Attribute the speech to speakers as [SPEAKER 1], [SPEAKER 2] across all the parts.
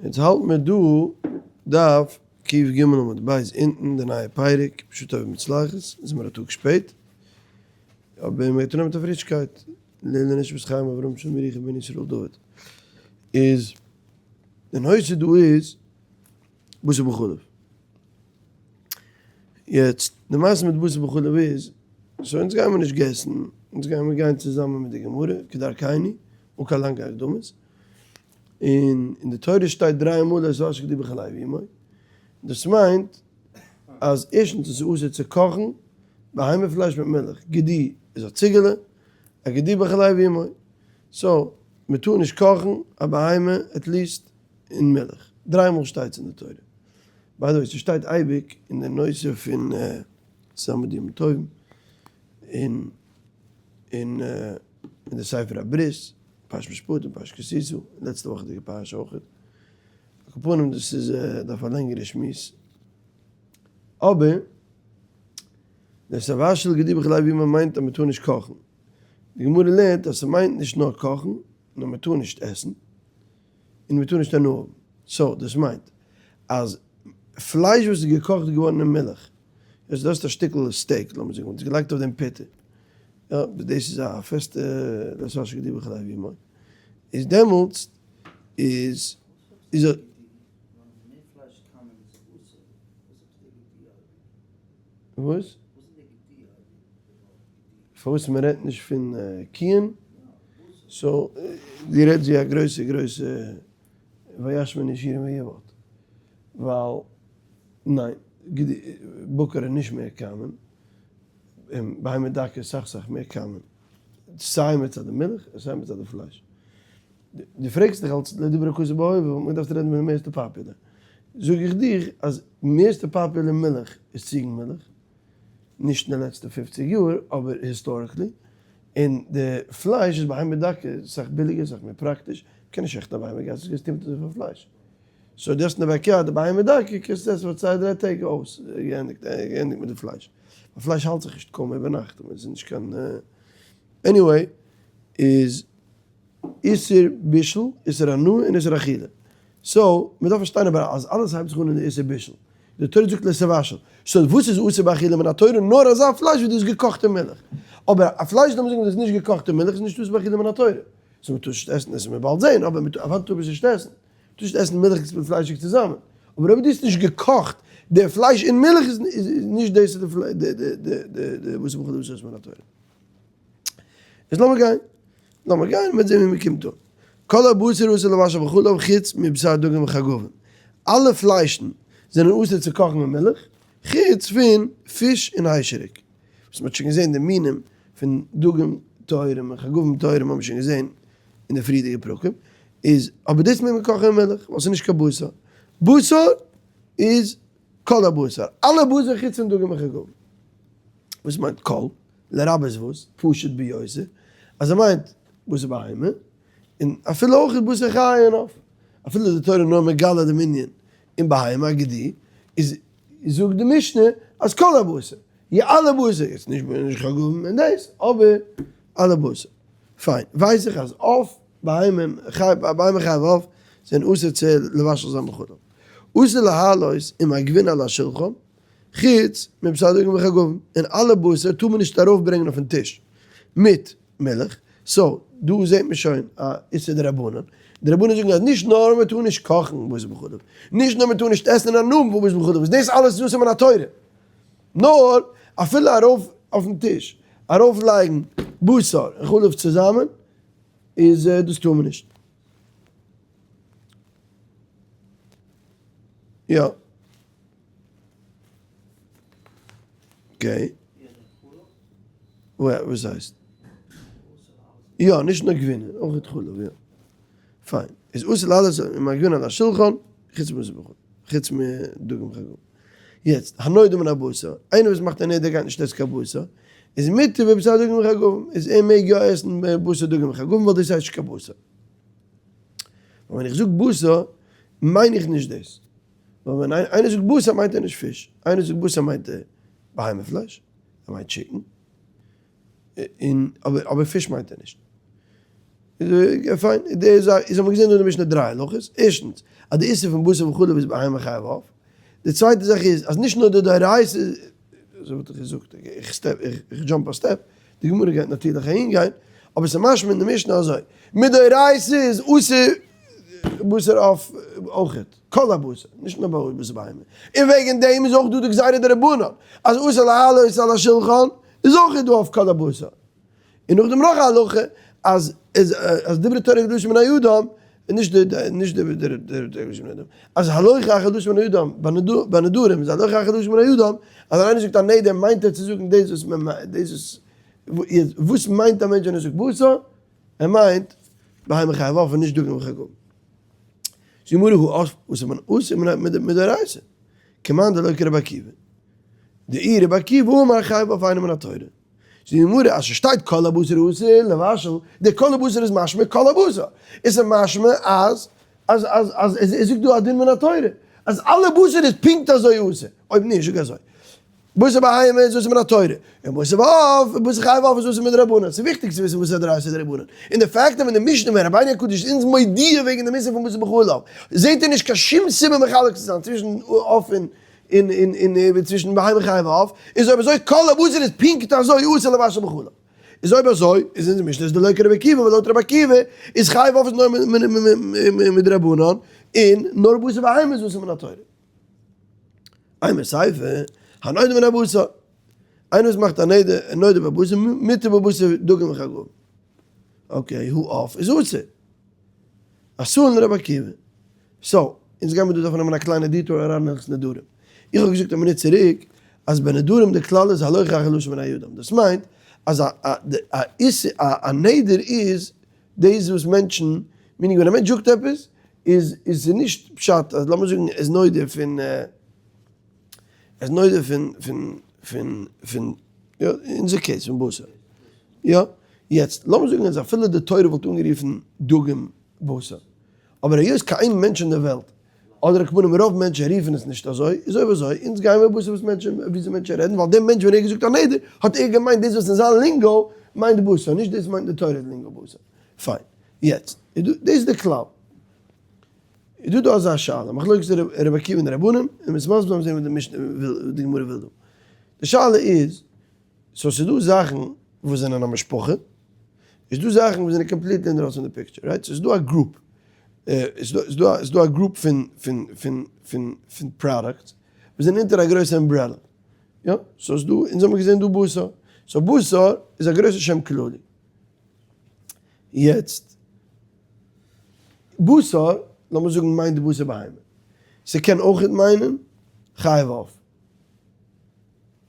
[SPEAKER 1] יעצט האלט מיר דא דף קג עמוד ב' אונטן די נייע פרק פשוטה ומוצלחת, זעמיר א טאג שפעט, אבער מ'גייט אנהייבן מיט א פרישקייט, לעילוי נשמת חיים אברהם שלום ירוחם בן ישראל דוד, איז די נושא דא איז בשר בחלב, יעצט די מעשה מיט בשר בחלב איז, so אונז גיימיר נישט guess ן, אונז גיימיר גיין צוזאמען מיט די גמרא כדרכינו, אן קיין לאנגע הקדמות, און אין די תורה שטייט דריי מאל לא תבשל גדי בחלב אמו, דאס מיינט אז ערשטנס עס איז אסור צו קאכן בהמה פלייש מיט מילך, גדי איז א ציגעלע, א גדי בחלב אמו, so מען טאר נישט קאכן א בהמה at least אין מילך, דריי מאל שטייט עס אין די תורה, by the way ס'שטייט אייביג אין די נושא פון צוזאמען מיט די ימים טובים, און אין די ספר הברית. פרשת משפטים, פרשת כי תשא, לעצטע וואכעדיגע פרשה אויך. על כל פנים דאס איז דארף א לענגערע שמועס. אבער לא תבשל גדי בחלב אמו מיינט אז מ'טאר נישט קאכן. די גמרא לערנט אז ס'מיינט נישט נאר קאכן, נאר מ'טאר נישט עסן, און מ'טאר נישט הנאה האבן. so דאס מיינט אז פלייש וואס איז געקאכט געווארן אין מילך, יעצט דו האסט א שטיקל steak לאמיר זאגן, האסט געלייגט אויף דעם פיטער, יא, דאס איז א פעסטע לא תבשל גדי בחלב אמו, איז דעמאלטס איז איז א. וואס? פארוואס מען רעדט נישט פון קיען? so דו רעדסט ווי א גרויסע גרויסע וישמן ישורון ויבעט, ווייל ניין, בקר איז נישט מער common, און בהמה דקה איז סאך סאך מער common, סיי מצד די מילך און סיי מצד די פלייש. דו פרעגסט דיך אלס לא דיבר הכתוב בהווה וואלט מען געדארפט רעדן פון די מערסטע popular. זאג איך דיך אז מערסטע popular מילך איז ציגן מילך, נישט אין די לעצטע פופציג יאר אבער historically, און די פלייש איז בהמה דקה סאך ביליגער סאך מער פראקטיש, מ'קען נישט שעכטן א בהמה גאנץ געסט מיט אזויפיל פלייש. so דו האסט אין די backyard די בהמה דקה קענסטו עסן פאר צוויי דריי טעג אויס געענדיגט געענדיגט מיט די פלייש. ווייל פלייש האלט זיך נישט קוים איבערנאכט און עס איז נישט קיין anyway איז איסור בישול איסור הנאה און איסור אכילה so מען דארף פארשטיין אבער אז אלעס הייבט זיך אן אין די איסור בישול די תורה זאגט לא תבשל so וואס איז אסור באכילה מן התורה נאר אזא פלייש ווי דאס געקאכטע מילך אבער א פלייש לאמיר זאגן וואס איז נישט געקאכטע מילך איז נישט אסור באכילה מן התורה so מען טאר נישט עסן עס וועט מען באלד זעהן אבער אוודאי טאר מען עס נישט עסן. טאר נישט עסן מילכיגס מיט פליישיגס צוזאמען, אבער אויב דו האסט נישט געקאכט די פלייש אין מילך איז נישט דאס די וואס איז מחויב מן התורה. איז לאמיר גיין, לאמיר גיין מ'וועט זען ווי מ'קומט אן. כל הבשר אסור לבשל בחלב חוץ מבשר דגים וחגבים. אלע פליישן זענען אסור צו קאכן אין מילך, חוץ פון פיש און היישעריק. וואס מ'האט שוין געזען די מינים פון דגים טהורים און חגבים טהורים האבן מיר שוין געזען אין די פריערדיגע פרקים, איז אבער דאס מעג מען קאכן אין מילך ווייל ס'איז נישט קיין בשר, בשר איז כל הבשר, אלע בשר חוץ פון דגים וחגבים. וואס מיינט כל? לרבות וואס? פשוט ביותר, אז ער מיינט בשר בהמה, און אפילו אויך איז בשר חיה און עוף, אפילו די תורה נאר מגלה דעם ענין אין בהמה א גדי, איז זאגט די משנה אז כל הבשר, י אלע בשר, יעצט נישט נישט חגבים און דאס, אבער אלע בשר. פיין, ווייס איך אז עוף, בהמה, חי, בהמה חי ועוף, זענען אסור צו לבשל זיין בחלב. אסור להעלות עם הגבינה על השולחן, חוץ מבשר דגים וחגבים, און אלע בשר טאר מען נישט ארויף ברענגען אויפן טיש מיט מילך, so דא זעט מען שוין א איסור דרבנן, די רבנן זאגן אז נישט נאר מען טאר נישט קאכן בשר בחלב, נישט נאר מען טאר נישט עסן און הנאה האבן פון בשר בחלב, וואס דאס אלעס איז אסור מן התורה, נאר אפילו ארויף אויפן טיש ארויף לייגן בשר און חלב צוזאמען איז דאס טאר מען נישט. יא. okay. וואס הייסט? יא, נישט נאר גבינה, אויך חלב, יא. פיין. איז אסור להעלות עם הגבינה על השולחן, חוץ מבשר בחלב, חוץ מדגים וחגבים. יעצט, הנודר מן הבשר, איינער וואס מאכט א נדר גייט נישט עסן קיין בשר, איז מותר בבשר דגים וחגבים, איז ער מעג יא עסן בשר דגים וחגבים ווייל דאס הייסט נישט קיין בשר. ווייל ווען איך זאג בשר מיין איך נישט דאס. ווייל ווען איינער זאגט בשר מיינט ער נישט פיש, איינער זאגט בשר מיינט ער בהמה פלייש, ער מיינט chicken, און אבער אבער פיש מיינט ער נישט. פיין, די זאך איז האבן מיר געזען דא אין די משנה דריי הלכות, ערשטנס, אז די איסור פון בשר וחלב איז בהמה חיה ועוף, די צווייטע זאך איז אז נישט נאר די דאורייתא, אזוי וואלט איך געזאגט, איך step, איך jump א step, די גמרא גייט נאטירליך אהין גיין, אבער ס'איז משמע אין די משנה אזוי, מדאורייתא איז אסור בשר עוף אויכעט, כל הבשר, נישט נאר בשר בהמה, און וועגן דעם איז אויך דא די גזירה דרבנן, אז אסור להעלות על השולחן איז אויכעט דא אויף כל הבשר. און נאכדעם נאך א הלכה אז אז דברי תורה קדושים מן האדם, נישט די נישט די דברי תורה קדושים מן האדם, אז הלכה החדשים מן האדם, ביי נדרים איז הלכה החדשים מן האדם, אז איינער זאגט א נדר מיינט ער צו זאגן דאס וואס מען דאס וואס וואס מיינט א מענטש ווען ער זאגט בשר, ער מיינט בהמה חיה ועוף און נישט דגים וחגבים. זו גמרא הוא אויף וואס מען אויס מדאורייתא, כמאן דלא כרבי עקיבא, דאי רבי עקיבא אמר חיה ועוף אינו מן התורה. זאגט די גמרא אז ס'שטייט כל הבשר אסור לבשל, די כל הבשר איז משמע כל הבשר, איז עס משמע אז אז אז אז ער זאגט דא א דין מן התורה אז אלע בשר איז פונקט אזוי אסור, אויב נישט זאג אזוי, בשר בהמה איז אסור מן התורה, און בשר ועוף און בשר חיה ועוף איז אסור מדרבנן, ס'איז וויכטיג צו וויסן וואס איז א דאורייתא דרבנן, און די פאקט אז ווען די משנה ווען רבינו הקדוש איז אונז מודיע וועגן דעם איסור פון בשר בחלב זעהט ער נישט קיין שום סיבה מחלק צו זיין צווישן עוף און און און און צווישן בהמה חיה ועוף, איז אויב אזוי כל הבשר איז פונקט אזוי אסור לבשל בחלב. איז אויב אזוי איז אונזער משנה איז דלא כרבי עקיבא ווייל לויט רבי עקיבא איז חיה ועוף איז נאר מדרבנן און נאר בשר בהמה איז אסור מן התורה. אימא סיפא, הנודר מן הבשר, איינער וואס מאכט א נדר, נודר בבשר, מותר בבשר דגים וחגבים. okay, הא עוף איז אסור. אסור לרבי עקיבא. so, אונז גיימיר דא דארפן נעמען א קליינע detour אריין אין הלכות נדרים. איך האב געזאגט א מינוט צוריק אז ביי נדרים די כלל איז הלוך אחר לשון בני אדם. דאס מיינט אז א נדר איז דאס וואס מענטשן, meaning ווען א מענטש זאגט עפעס איז איז נישט פשט אז לאמיר זאגן ער איז נודר פון ער איז נודר פון פון פון פון יא אונזער case פון בשר. יא, יעצט לאמיר זאגן אז אפילו די תורה וואלט אנגערופן דגים בשר, אבער היות קיין איין מענטש אין דער וועלט, אדער עכ"פ רוב מענטשן רופן עס נישט אזוי, איז אויב אזוי, אונז גייען מיר בשר וואס מענטשן, וויאזוי מענטשן רעדן, ווייל דער מענטש ווען ער האט געזאגט א נדר, האט ער געמיינט דאס וואס אין זיין lingo מיינט בשר, נישט דאס מיינט די תורה lingo בשר. פיין. יעצט, איז דא, דאס איז די כלל. איז דא דא אזא שאלה, מחלוקת רבי עקיבא און די רבנן, און מ'מוז מסביר זיין וואס די משנה וויל, די גמרא וויל דא. די שאלה איז, so ס'איז דא זאכן וואס זענען א משפחה, איז דא זאכן וואס זענען completely אינדרויסן פון די picture, right? ס'איז דא א group, ס'איז דא ס'איז דא א group פון פון פון פון פון products וואס זענען אונטער א גרויסע umbrella, יא? so ס'איז דא, אונז האבן געזען דא בשר, so בשר איז א גרויסע שם כללי. יעצט, בשר, לאמיר זאגן מיינט בשר בהמה, ס'קען אויכעט מיינען חיה ועוף.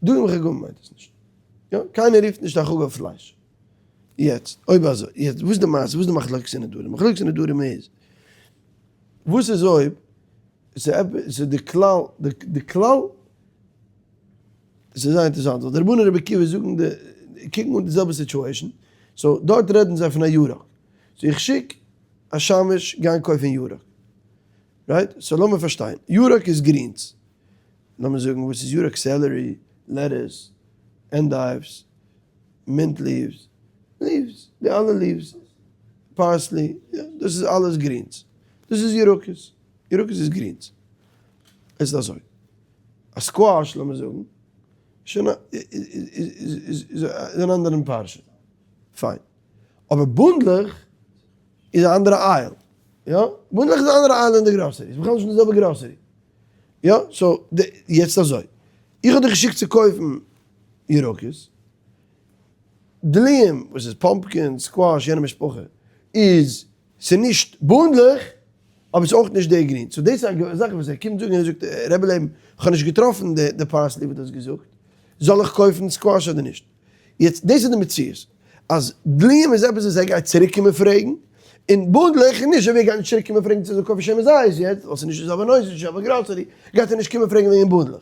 [SPEAKER 1] דגים וחגבים מיינט עס נישט. יא, קיינער רופט נישט א חגב פלייש. יעצט, אויב אזוי, יעצט וואס איז די מעשה, וואס איז די מחלוקת אין נדרים? מחלוקת אין נדרים איז, וואס איז אויב ס'איז די כלל, די כלל, ס'איז זייער אינטערעסאנט, ווייל די רבנן רבי עקיבא זאגן די, קוקן אן די זעלבע situation, so דארט רעדן זיי פון א ירק. so איך שיק א שמש גיין קויפן ירק. right? so לאמיר פארשטיין, ירק איז גרינס. לאמיר זאגן וואס איז ירק? celery, lettuce, endives, mint leaves, leaves, די אלע leaves, parsley, יא, דאס איז אלעס גרינס, דאס איז ירקות, ירקות איז גרינס. עס איז אזוי, א squash לאמיר זאגן, שוין א, איז אן אנדערן פרשה, פיין. אבער בונדלעך איז א אנדערע aisle, יא, בונדלעך איז א אנדערע aisle אין די גראסערי, ס'איז בכלל נישט אין די זעלבע גראסערי. יא, so יעצט אזוי, איך האב דיך געשיקט צו קויפן ירקות, דליים וואס איז pumpkin, squash, יענע משפחה, איז ס'נישט בונדלעך, אבער ס'איז אויך נישט די גרין, so דאס איז א זאך וואס ער קומט זאגן, ער זאגט רבי לעבן, כ'האב נישט געטראפן די parsley וואס דו האסט געזאגט, זאל איך קויפן squash אדער נישט? יעצט דאס איז די מציאות, אז דליים איז עפעס וואס ער גייט צוריק קומען פרעגן, און בונדלעך איז נישט, אויב ער גייט נישט צוריק קומען פרעגן צו זאל קויפן שמן זית יעצט, ווייל ס'איז נישט די זעלבע נושא, נישט די זעלבע גראסערי, גייט ער נישט קומען פרעגן וועגן בונדלעך.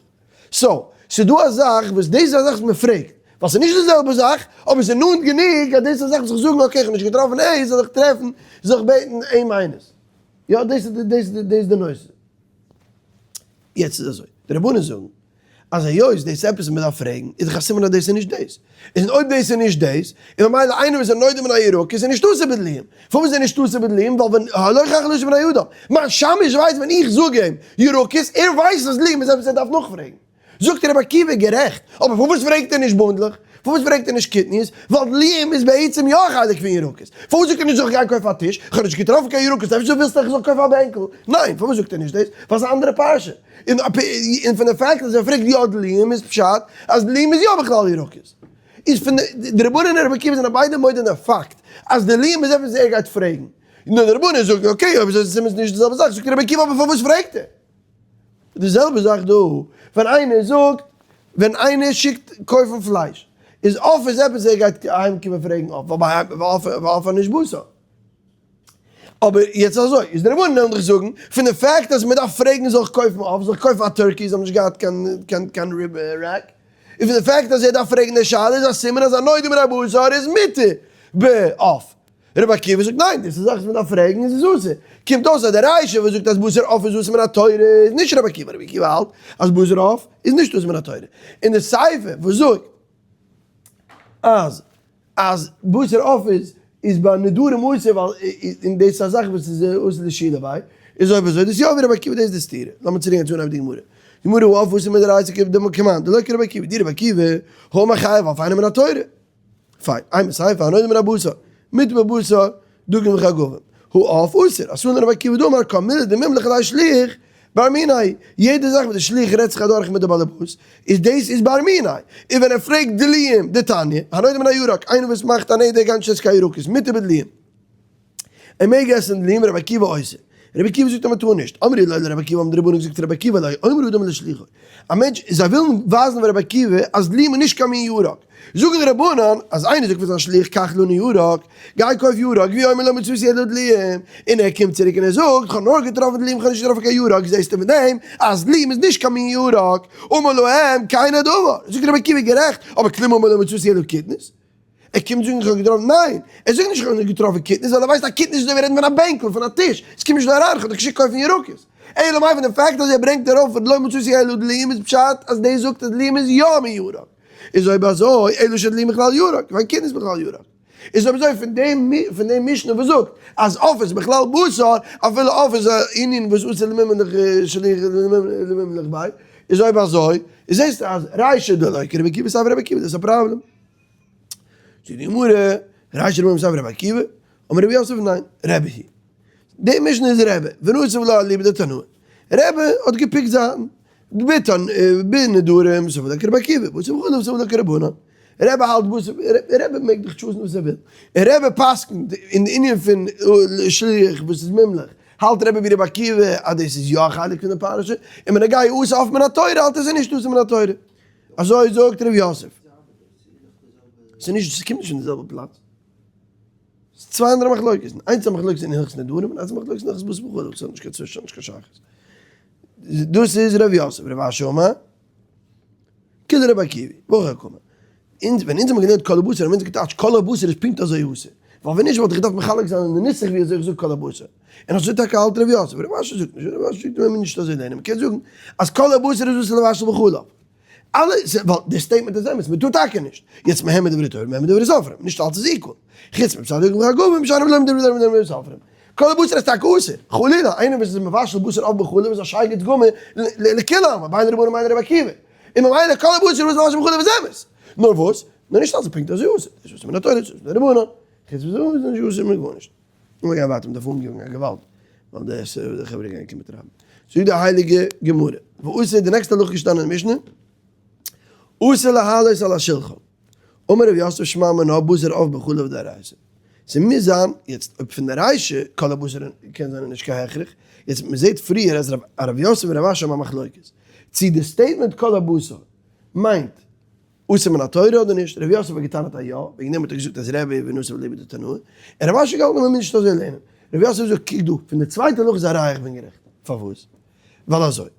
[SPEAKER 1] so, ס'איז דא א זאך וואס דאס איז א זאך וואס מען פרעגט, ווייל ס'איז נישט די זעלבע זאך, אבער ס'איז נאנט גענוג אז דאס איז א זאך וואס איך זאגן okay איך האב נישט געטראפן A, זאל איך טרעפן, זאל איך בעטן A minus. יא, דאס איז די, דאס איז די, דאס איז די נושא. יעצט איז אזוי, די רבנים זאגן. אז היות דאס איז עפעס וואס מען דארף פרעגן, איז דאך א סימן אז דאס איז נישט דאס. און אויב דאס איז נישט דאס, איז ממילא איינער וואס איז נודר מן הירקות איז נישט אסור בדליים. פארוואס איז ער נישט אסור בדליים? ווייל ווען הלא כך לשון בני אדם, מיין שמש ווייסט ווען איך זאג אים ירקות, ער ווייסט אז דליים איז עפעס ער דארף נאכפרעגן. זאגט רבי עקיבא גערעכט, אבער פארוואס פרעגט ער נישט בונדלעך? פארוואס פרעגט ער נישט קטניות? ווייל דליים איז בעצם יא א חלק פון ירקות. פארוואס זאגט ער נישט זאל איך גיין קויפן א טיש? איך האב נישט געטראפן קיין ירקות, אפשר ווילסטו איך זאל קויפן א בענקל? ניין, פארוואס זאגט ער נישט דאס? ווייל ס'איז א אנדערע פרשה. און פון די פאקט אז ער פרעגט יא דליים איז פשט אז דליים איז יא בכלל ירקות. איז פון די רבנן און רבי עקיבא זענען ביידע מודה אין די פאקט אז דליים איז עפעס וואס ער גייט פרעגן. נאר די רבנן זאגן okay אויב אזוי איז עס נישט די זעלבע זאך, זאגט רבי עקיבא אבער פארוואס פרעגט ער? די זעלבע זאך דא, ווען איינער זאגט, ווען איינער שיקט קויפן פלייש, איז עוף איז עפעס ער גייט אהיים קומען פרעגן עוף, ווייל ביי עוף איז נישט בשר. אבער יעצט אזוי, איז די רבנן וועלן דיך זאגן, פון די פאקט אז מען דארף פרעגן זאל איך קויפן עוף, זאל איך קויפן א turkey, זיי האבן נישט געהאט קיין קיין rib rack, און פון די פאקט אז ער דארף פרעגן די שאלה איז א סימן אז הנודר מן הבשר איז מותר בעוף. רבי עקיבא זאגט ניין, דאס איז א זאך וואס מען דארף פרעגן און ס'איז אסור. קומט אויס אז די רישא וואס זאגט אז בשר עוף איז אסור מן התורה איז נישט רבי עקיבא, רבי עקיבא האלט אז בשר עוף איז נישט אסור מן התורה. און די סיפא וואס זאגט אז אז בשר עוף איז איז ביי נדרים אסור ווייל און דאס איז א זאך וואס איז אסור לשאילה ביי, איז אויב אזוי דאס יא ווי רבי עקיבא דאס איז די סתירה. לאמיר צוריק גיין צו אנהייב די גמרא. די גמרא העוף אסור מדאורייתא כמאן דלא כרבי עקיבא, דרבי עקיבא הא אמר חייב עוף אינו מן התורה. פיין, אימא סיפא הנודר מן הבשר, מותר בבשר, דגים וחגבים. הא עוף אסור, אתאן לרבי עקיבא דאמר כל מילי דמימלך עליה שליח בר מיני, יעדע זאך וואס די שליח רעדט זיך אדורך מיט די באלעבאס, איז דאס איז בר מיני. און ווען ער פרעגט דליים, דתניא, הנודר מן הירק, איינער וואס מאכט א נדר גייט נישט עסן קיין ירקות, מותר בדליים. ער מעג עסן דליים רבי עקיבא אוסר. רבי עקיבא זאגט אז מען טאר נישט. אמרו לו לרבי עקיבא האבן די רבנן געזאגט צו רבי עקיבא לא יאמר אדם לשליחו. א מענטש, זיי ווילן ווייזן פאר רבי עקיבא אז דליים איז נישט קיין מין ירק. זאגן די רבנן אז איינער זאגט פאר זיין שליח קח לנו ירק, גיי קויף ירק, והוא אומר לא מצאתי אלא דליים, און ער קומט צוריק און ער זאגט כ'האב נאר געטראפן דליים כ'האב נישט געטראפן קיין ירק, זעסטו פון דעם אז דליים איז נישט קיין מין ירק. אמר להם כן הדבר. זאגט רבי עקיבא גערעכט, אבער כלום אמר לא מצאתי אלא קטנית. ער קומט זאגן איך האב געטראפן, ניין! ער זאגט נישט איך האב נישט געטראפן קטנית ווייל ער ווייסט אז קטנית איז אזוי ווי רעדן פון א בענקל, פון א טיש, עס קומט נישט דא אריין, איך האב דיך געשיקט קויפן ירקות. אלא מאי פון די פאקט אז ער ברענגט ארויף לא מצאתי אלא דליים איז פשט אז דאס זאגט אז דליים איז יא מין ירק. איז אויב אזוי אלא שדליים בכלל ירק, ואין קטנית בכלל ירק. איז אויב אזוי פון דעם פון דעם משנה וואס זאגט אז עוף איז בכלל בשר, אפילו עוף איז א ענין וואס אסור למימלך שליח למימלך ביי, איז אויב אזוי איז זעסטו אז רישא דלא כרבי עקיבא סיפא רבי עקיבא דאס איז א פראבלעם. זאגט די גמרא, רישא דרבי סיפא רבי עקיבא, אמר רב יוסף ניין, רבי היא. די משנה איז רבי, ונתיב לה אליבא דתנאי. רבי האט געפיקט זייטן. ביתן בנדרים סבר לה כרבי עקיבא, בשר בחלב סבר לה כרבנן. רבי האלט בשר, רבי מעג דאך טשוזן וואס ער וויל. און רבי פסק'נט אין די ענין פון שליח וואס איז מומלך, האלט רבי ווי רבי עקיבא אז דאס איז יא א חלק פון די פרשה, און בנוגע אסור עוף מן התורה האלט ער ס'איז נישט אסור מן התורה. אזוי זאגט ר' יוסף. ס'איז נישט, ס'קומט נישט פון די זעלבע פלאץ. ס'איז צוויי אנדערע מחלוקת'ן. איינס איז א מחלוקת אין הלכות נדרים און איינס איז א מחלוקת אין הלכות בשר בחלב. ס'האט נישט קיין צווישן, נישט קיין שייכות. דאס איז ר' יוסף. רב אשי אמר, כדרבי עקיבא, והכי קאמר. אונז, ווען אונז האבן געלערנט כל הבשר, האבן אונז געטייטשט כל הבשר איז פונקט אזוי אסור. ווייל ווען נישט וואלט איך געדארפט מחלק זיין אין די נוסח ווי אזוי איך זאג כל הבשר. און אזוי טאקע האלט ר' יוסף. רב אשי זאגט נישט. רב אשי זאגט מען מוז נישט אזוי לערנען. מ'קען זאגן אז כל הבשר איז אסור לבשל בחלב. אלע, ווייל די statement איז אמת, מען טאר טאקע נישט. יעצט מהם מדברי תורה מהם מדברי סופרים, נישט אלץ איז equal. חוץ מבשר דגים וחגבים שאינם אלא מדברי תורה ומדברי סופרים. כל הבשר איז טאקע אסור. חלילה, איינער וואס איז מבשל בשר עוף בחלב איז א שייגעץ גמור לכולי עלמא, בין רבנן ובין רבי עקיבא. און ממילא כל הבשר וואס מבשל בחלב איז אמת. נאר וואס? נאר נישט אלץ איז פונקט אזוי אסור. דאס וואס איז מן התורה איז אסור מדרבנן. חוץ מזה איז נישט אסור מיט גארנישט. און מיר גייען ווייטער מ'דארף אנגיאגן א געוואלד ווייל די די חברה גייען קומען טרייבן. זאגט די הייליגע גמרא, ואסור די נעקסטע הלכה געשטאנען אין משנה, אסור להעלות על השולחן, אמר רב יוסף שמע מינה בשר עוף בחלב דאורייתא, ס'מוז זיין, יעצט אויב פון די רישא כל הבשר קען זיין איז נישט קיין הכרח, יעצט מ'זעט פריער אז רב יוסף און רב אשי האבן א מחלוקת, צו די statement כל הבשר מיינט אסור מן התורה אדער נישט? ר' יוסף האט געטענה'ט אז יא, וועגן דעם האט ער געזאגט אז רבי ונתיב אליבא דתנאי, און רב אשי געהאלטן אז מען מוז נישט אזוי לערנען. ר' יוסף זאגט קוק דא, פון די צווייטע הלכה איז א ראיה איך בין גערעכט. פארוואס? ווייל אזוי.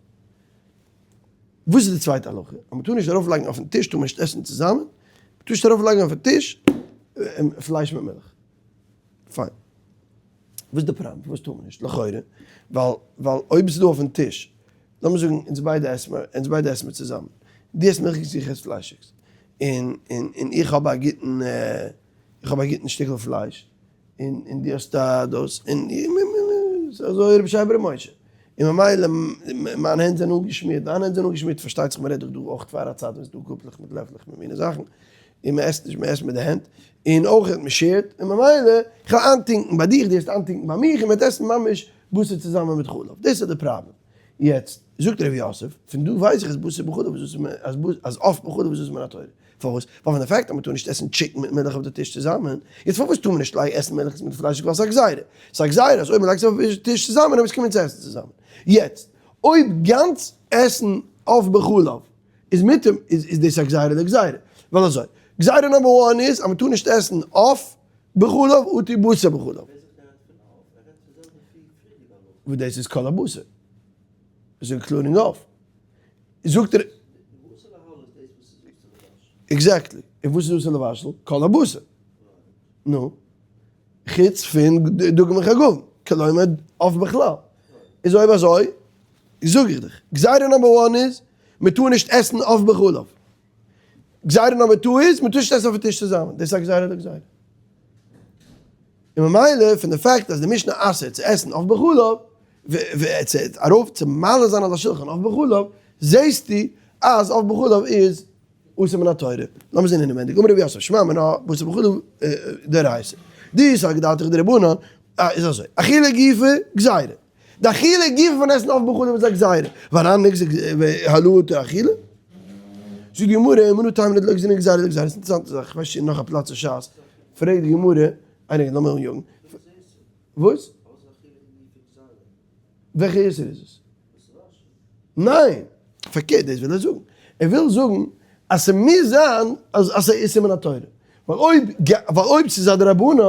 [SPEAKER 1] וואס איז די צווייטע הלכה? אז מען טאר נישט ארויף לייגן אויפן טיש טאר מען נישט עסן צוזאמען, מען טאר נישט ארויף לייגן אויפן טיש פלייש מיט מילך. פיין. וואס איז די פראבלעם? פארוואס טאר מען נישט? לכאורה ווייל ווייל אויב עס איז דא אויפן טיש לאמיר זאגן אונז ביידע עסן מיר, אונז ביידע עסן מיר צוזאמען. דו עסט מילכיגס איך עס פליישיגס, און און און איך האב א גוטן איך האב א גוטן שטיקל פלייש, און און דו האסט א דאס, און אזוי רבי שייע בר' משה, און ממילא מיין הענט זענען אנגעשמירט, דיינע הענט זענען אנגעשמירט, פארשטייט זיך מ'רעדט דאך דא אויך פאר א צייט ווען ס'איז דא גאפלעך מיט לעפלעך מיט מיני זאכן, און מ'עסט נישט, מ'עסט מיט די הענט, און אויך מ'שערט, און ממילא איך וועל איינטונקן ביי דיך, דו וועסט איינטונקן ביי מיך, און מ'וועט עסן ממש בשר צוזאמען מיט חלב, דאס איז די פראבלעם. יעצט, זאגט ר' יוסף, פון דא ווייס איך אז בשר בחלב איז אסור, אז עוף בחלב איז אסור מן התורה. פארוואס? ווייל פון די fact אז מ'טאר נישט עסן chicken מיט מילך אויף די טיש צוזאמען, יעצט פארוואס טאר מען נישט לייגן עסן מילך מיט פלייש? ווייל ס'איז א גזירה. ס'איז א גזירה אז אויב מ'לייגט עס אויף די טיש צוזאמען וועט עס קומען צו עסן צוזאמען. יעצט, אויב גאנץ עסן עוף בחלב איז מותר, איז דאס א גזירה לגזירה. ווייל אזוי, גזירה number one איז אז מ'טאר נישט עסן עוף בחלב אטו בשר בחלב. וואס דאס איז כל הבשר. איז including עוף. זאגט ער. Exactly. און וואס איז אסור לבשל? כל הבשר. נו. חוץ פון דגים וחגבים. כלומר עוף בכלל. איז אויב אזוי, זאג איך דיך, גזירה number one איז, מען טאר נישט עסן עוף בחלב. גזירה number two איז, מען טאר נישט עסן אויפן טיש צוזאמען. דאס איז א גזירה לגזירה. און ממילא פון די fact אז די משנה אסר'ט צו עסן עוף בחלב, ארויף צו מעלה זיין על השולחן עוף בחלב, זעהסטו אז עוף בחלב איז אסור מן התורה. לאמיר זעהן אינעווענדיג, אמר רבי יוסף, שמע מינה, בשר בחלב דאורייתא. דאיז דעתך דרבנן, איז אזוי, אכילה גופא גזירה. די אכילה גופא פון עסן עוף בחלב איז א גזירה. ואנן נגזר העלאה אכילה? זאגט די גמרא, מנא תימרא דלא גזרינן גזירה לגזירה. ס'איז אינטערעסאנטע זאך, כ'ווייס נישט אין נאך א פלאץ אין שס, פרעגט די גמרא, איינער לאמיר אניאגן. וואס? וועלכע איסור איז עס? ניין! פארקערט דאס וויל ער זאגן. ער וויל זאגן אז ס'מוז זיין אז ס'איז איסור מן התורה. ווייל אויב ווייל אויב ס'איז א דרבנן,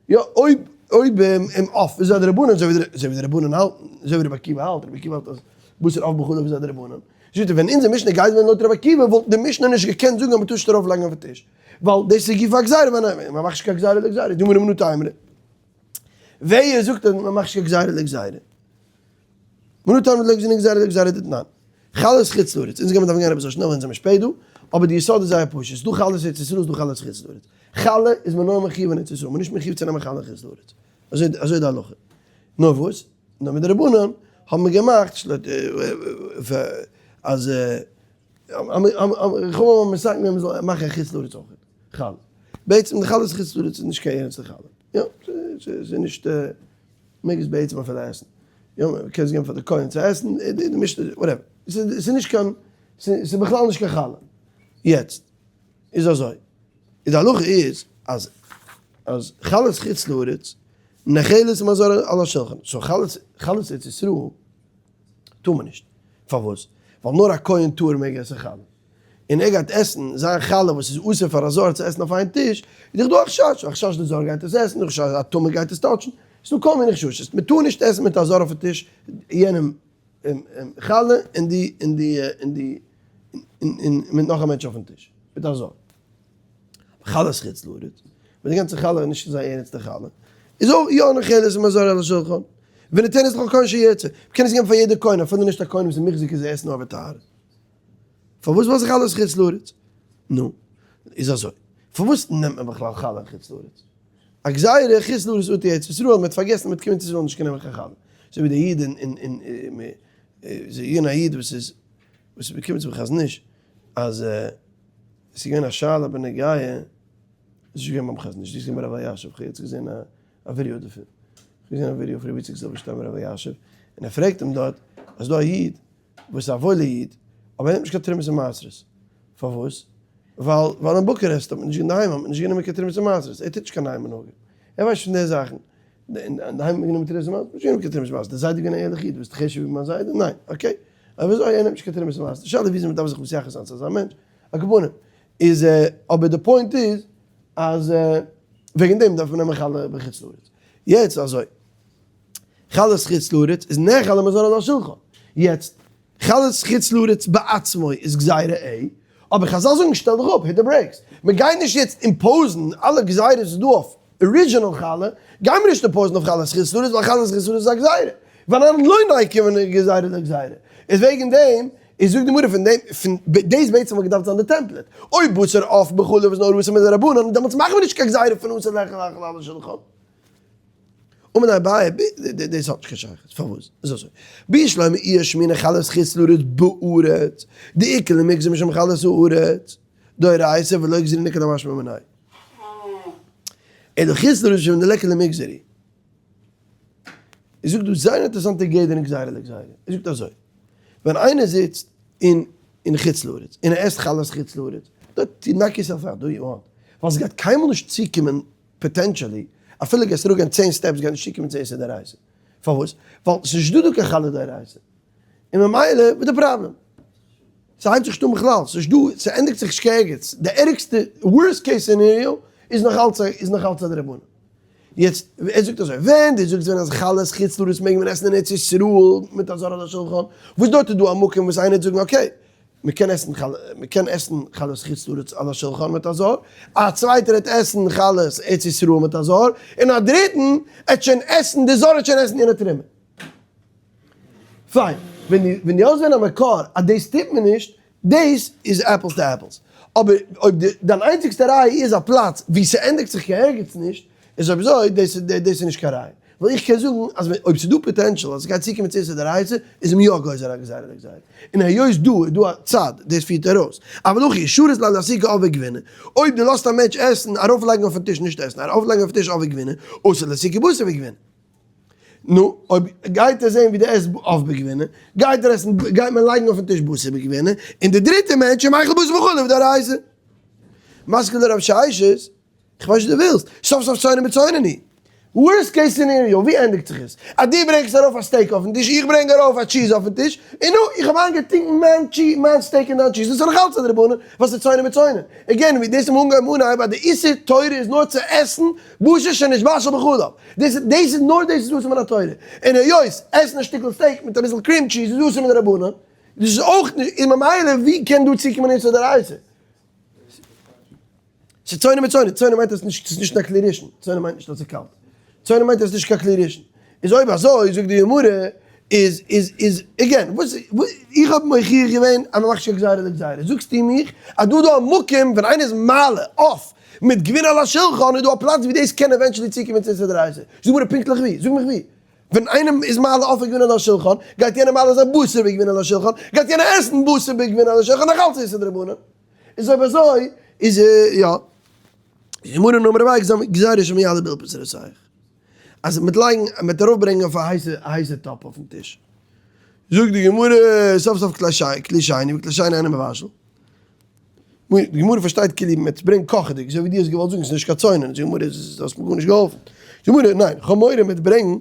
[SPEAKER 1] יא אויב אויב עוף איז א דרבנן אזוי ווי די רבנן האלטן, אזוי ווי רבי עקיבא האלט, רבי עקיבא האלט אז בשר עוף בחלב איז א דרבנן. זאגט ער ווען אונזער משנה גייט ווען לויט רבי עקיבא וואלט די משנה נישט געקענט זאגן אז מ'טאר נישט ארויף לייגן אויפן טיש. ווייל דאס איז גופא גזירה, מען מאכט נישט קיין גזירה לגזירה, די גמרא מנא תימרא. ווער זאגט אז מען מאכט נישט קיין גזירה לגזירה? מנא תימרא דלא גזרינן גזירה לגזירה דתנן. חלות חוץ לארץ, אונז גיימיר דארפן גיין אביסל שנעל אונז זעמיר שפעט דא, אבער די יסוד איז זייער פשוט, ס'דא חלות ארץ ישראל ס'דא חלות חוץ לארץ. חלה איז מען נאר מחיוב אין ארץ ישראל, מען איז נישט מחיוב צו נעמען חלה אין חוץ לארץ. אזוי אזוי די הלכה. נאר וואס? נאר מיט די רבנן האבן מיר געמאכט אז חכמים האבן מסכים געווען מ'זאל מאכן חוץ לארץ אויך חלה. בעצם די חלות חוץ לארץ איז נישט קיין ערנסטע חלה. יא, ס'איז נישט, מ'מעג עס בעצם אפילו עסן. יא, מ'קען עס געבן פאר די כהן צו עסן, די משנה, whatever. ס'איז נישט קיין, ס'איז בכלל נישט קיין חלה. יעצט, איז אזוי, איז די הלכה איז אז אז חלות חוץ לארץ נאכלת ומזרה על השולחן. So חלות חלות ארץ ישראל טאר מען נישט. פארוואס? ווייל נאר א כהן טהור מעג עסן חלה. און ער גייט עסן זיין חלה וואס איז אסור פאר א זר צו עסן אויף איין טיש, איז דאך דא א חשש, א חשש די זר גייט עס עסן, א חשש א טמא גייט עס touch ן, ס'איז דא כל מיני חששות, מען טאר נישט עסן מיט א זר אויפן טיש יענעם חלה און די און די און די און מיט נאך א מענטש אויפן טיש, מיט א זר. חלת חוץ לארץ, ווען די גאנצע חלה איז נישט אזא ערנסטע חלה, איז אויך יא נאכלת ומזרה על השולחן, וניתנת לכל כהן שירצה, מ'קען עס געבן פאר יעדע כהן, אפילו נישט א כהן וואס איז מוחזק איז עסן נאר בטהרה. פארוואס ווייל ס'איז חלת חוץ לארץ? נו, איז אזוי, פארוואס נעמט מען בכלל חלה אין חוץ לארץ? א גזירה חוץ לארץ אטו ארץ ישראל, מ'האט פארגעסן מ'וועט קומען צו ישראל נישט קענען נעמען קיין חלה, אזוי ווי די איד אין אין אין איז געווען א איד וואס איז וואס איז געקומען צום חזון איש אז עס איז געווען א שאלה בנוגע, עס איז נישט געווען ביים חזון איש, דאס איז געווען ביי רב אלישיב, כ'האב יעצט געזען א ווידעא דערפון, כ'האב געזען א ווידעא פון רבי איציק זילבערשטיין ביי רב אלישיב, און ער פרעגט אים דארט, אז ס'דא א איד וואס איז א וואוילער איד, אבער ער נעמט נישט קיין תרומות און מעשרות, פארוואס? ווייל ווייל אין בוקארעסט האט מען נישט אינדערהיים האט מען נישט גענומען קיין תרומות און מעשרות, ער טוט נישט קיין נייע מנהגים, ער ווייסט נישט פון די זאכן, אינדערהיים האט מען גענומען תרומות און מעשרות, נישט גענומען קיין תרומות און מעשרות, דער זיידע איז געווען א ערליכע איד, ביסט חשוב'ער ווי מיין זיידע? ניין, okay, אבער וויאזוי ער נעמט נישט קיין תרומות און מעשרות, די שאלה איז וויאזוי מען דארף זיך מתייחס זיין צו אזא מענטש, על כל פנים, איז אבער די point איז אז וועגן דעם דארף מען נעמען חלה בחוץ לארץ. יעצט אזוי, חלת חוץ לארץ איז נאכל ומזרה על השולחן. יעצט, חלת חוץ לארץ בעצמו איז גזירה ע, אבער חזל זאגן שטעל דיך אפ, hit the brakes. מען גייט נישט יעצט impose ן אלע גזירות וואס איז דא אויף original חלה, גיימיר נישט impose ן אויף חלת חוץ לארץ ווייל חלת חוץ לארץ איז א גזירה. ואנן לא ניקום גזירה לגזירה. איז וועגן דעם. איז זאגט די גמרא פון דעם, פון דאס בעצם וואלט געדארפט זיין די template, אויב בשר עוף בחלב איז נאר אסור מדרבנן, דעמאלטס מאכן מיר נישט קיין גזירה פון אסור לאכול אכל על השולחן. אמר ליה אביי, דאס האט נישט קיין שייכות, פארוואס? איז אזוי, בשלמא אי אשמעינן חלת חוץ לארץ בארץ, דאיכא למיגזר משום חלת הארץ, דאורייתא ולא גזרינן כדמשמע מינה. אלא חוץ לארץ משום דליכא למיגזר. ער זאגט דא זייער אינטערעסאנטע גדר אין גזירה לגזירה, ער זאגט אזוי, ווען איינער זיצט אין אין חוץ לארץ און ער עסט חלת חוץ לארץ, דארט knock yourself out, do you want, ווייל ס'גייט קיינמאל נישט צוקומען potentially, אפילו גייסט אראפגיין 10 steps גייט נישט צוקומען צו איסור דאורייתא, פארוואס? ווייל ס'איז נישט דא דא קיין חלה דאורייתא, און ממילא וואס די פראבלעם? ס'הייבט זיך נישט אן בכלל, ס'נישט דא, ס'ענדיגט זיך נישט ערגעץ, די ערגסטע worst case scenario איז נאך אלץ איז נאך אלץ א דרבנן. יעצט, ער זאגט אזוי, ווען דו זאגסט ווען אז חלות חוץ לארץ מעג מען עסן אין ארץ ישראל מיט א זר על השולחן, וואס דארט איז דא א מקום וואס איינער וועט זאגן okay, מען קען עסן מען קען עסן חלות חוץ לארץ על השולחן מיט א זר, א צווייטער וועט עסן חלות ארץ ישראל מיט א זר, און א דריטן עט שוין עסן, די זר וועט שוין עסן יענע תרומה. פיין, ווען דו ווען דו האסט ווען א מקור אז דאס טוט מען נישט, דאס איז apples to apples. אבער אויב די דיין איינציגסטע ראיה איז א פלאץ וואו ס'ענדיגט זיך קיין ערגעץ נישט, איז אויב אזוי דאס איז דאס איז נישט קיין ראיה. ווייל איך קען זאגן אז אויב ס'איז דא potential אז ס'גייט צוקומען צו איסור דאורייתא, איז מען יא גוזר א גזירה לגזירה. און היות דא איז דא א צד, דאס פירט ארויס. אבל הכא שרית ליה לאסוקי עוף וגבינה. אויב דו לאזט א מענטש עסן, ארויפלייגן אויפן טיש, נישט עסן, ארויפלייגן אויפן טיש עוף וגבינה, אתי לאסוקי בשר וגבינה. נו, אויב גייט ער זען ווי די עסט עוף בגבינה, גייט ער עסן, גייט מען לייגן אויפן טיש בשר בגבינה, און די דריטע מענטש איז מאכיל בשר בחלב דאורייתא. מתקיף לה רב ששת, איך ווייס נישט וואס דו ווילסט, סוף סוף צונן בצונן הוא. Worst case scenario, ווי ענדיגט זיך עס? אז דו ברענגסט ארויף א steak אויפן טיש, איך ברענג ארויף א cheese אויפן טיש, און נו, איך האב איינגעטונקן מיין cheese, מיין steak אין דיין cheese, דאס איז נאך אלץ א דרבנן, וואס איז צונן בצונן? Again, ווי דאס האבן אנגעהויבן אנהייב אז די איסור תורה איז נאר צו עסן בשר שנתבשל בחלב, דאס דאס איז נאר דאס איז אסור מן התורה, און היות עסן א שטיקל steak מיט אביסל cream cheese איז אסור מדרבנן, דאס איז אויך נישט, און ממילא ווי קען דא צוקומען איסור דאורייתא? ס'איז צונן בצונן, צונן מיינט אז ס'איז נישט קיין כלי ראשון, צונן מיינט נישט אז ס'איז קאלט, צונן מיינט אז ס'איז נישט קיין כלי ראשון, איז אויב אזוי זאגט די גמרא איז איז איז again וואס איך האב מוכיח געווען אז מ'מאכט נישט קיין גזירה לגזירה, זאגסטו מיך אז דא איז דא א מקום ווען איינער איז מעלה עוף מיט גבינה על השולחן איז דא א פלאץ ווי דאס קען eventually צוקומען צו איסור דאורייתא, זאג מיר פונקטליך ווי, זאג מיך ווי, ווען איינער איז מעלה עוף וגבינה על השולחן גייט יענער מעלה זיין בשר וגבינה על השולחן, גייט יענער עסן בשר בגבינה על השולחן נאך אלץ איסור דרבנן. איז אויב אזוי איז יא גמרא נאמר רבי גזירה שמעלה באילפס רותח אז מיט לייגן מיט ארויף ברענגען אויף א הייסע א הייסע טאפ אויפן טיש זאגט די גמרא סוף סוף כלי שני כלי שני וכלי שני אינו מבשל די גמרא פארשטייט כאילו מיט ברענגן קאכעדיג אזוי ווי דו האסט געוואלט זאגן ס'איז נישט קיין צונן זאגט די גמרא האסט מיר גארנישט געהאלפן זאגט די גמרא ניין כ'האב מורא מיט ברענגן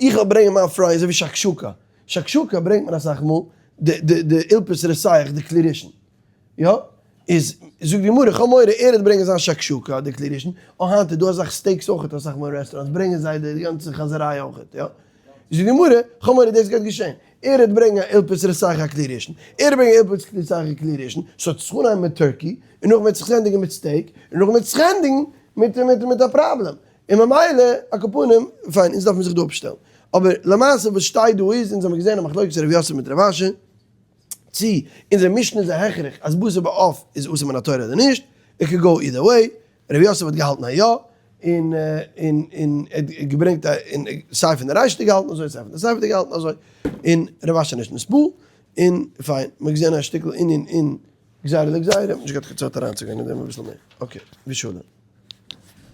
[SPEAKER 1] איך וועל ברענגען מיין פריי אזוי ווי שקשוקה, שקשוקה ברענגט מען אסאך מאל די די די אילפס רותח די כלי ראשון, יא? איז זאגט די גמרא איך האב מורא ער וועט ברענגען זיין שקשוקה די כלי ראשון, או היינט איז דא אסאך steaks אויכעט אסאך מאל אין רעסטוראנטס ברענגען זיי די גאנצע חזיריי אויכעט, יא? זאגט די גמרא איך האב מורא דאס גייט געשען, ער וועט ברענגען א אילפס רותח א כלי ראשון, ער וועט ברענגען אילפס רותח א כלי ראשון, ס'וועט זיך אנהייבן מיט turkey, און נאכדעם וועט זיך ענדיגן מיט steak, און נאכדעם וועט זיך ענדיגן מיט מיט מיט א פראבלעם, און ממילא, על כל פנים, פיין, אונז דארף מען זיך דא אפשטעלן. אבער למעשה וואס שטייט דא איז, אונז האבן געזען א מחלוקת ר' יוסף מיט רב אשי, צי אונזער משנה איז א הכרח אז בשר בעוף איז אסור מן התורה אדער נישט, it could go either way, ר' יוסף האט געהאלטן אז יא, און און און ער האט געברענגט א און סיי פון די רישא האט ער געהאלטן אזוי סיי פון די סיפא האט ער געהאלטן אזוי, און רב אשי נישט נספו, און פיין, מ'האט געזען א שטיקל ענין אין גזירה לגזירה, נישט געהאט קיין צייט אריינצוגיין אין דעם אביסל מער, okay, ושלום.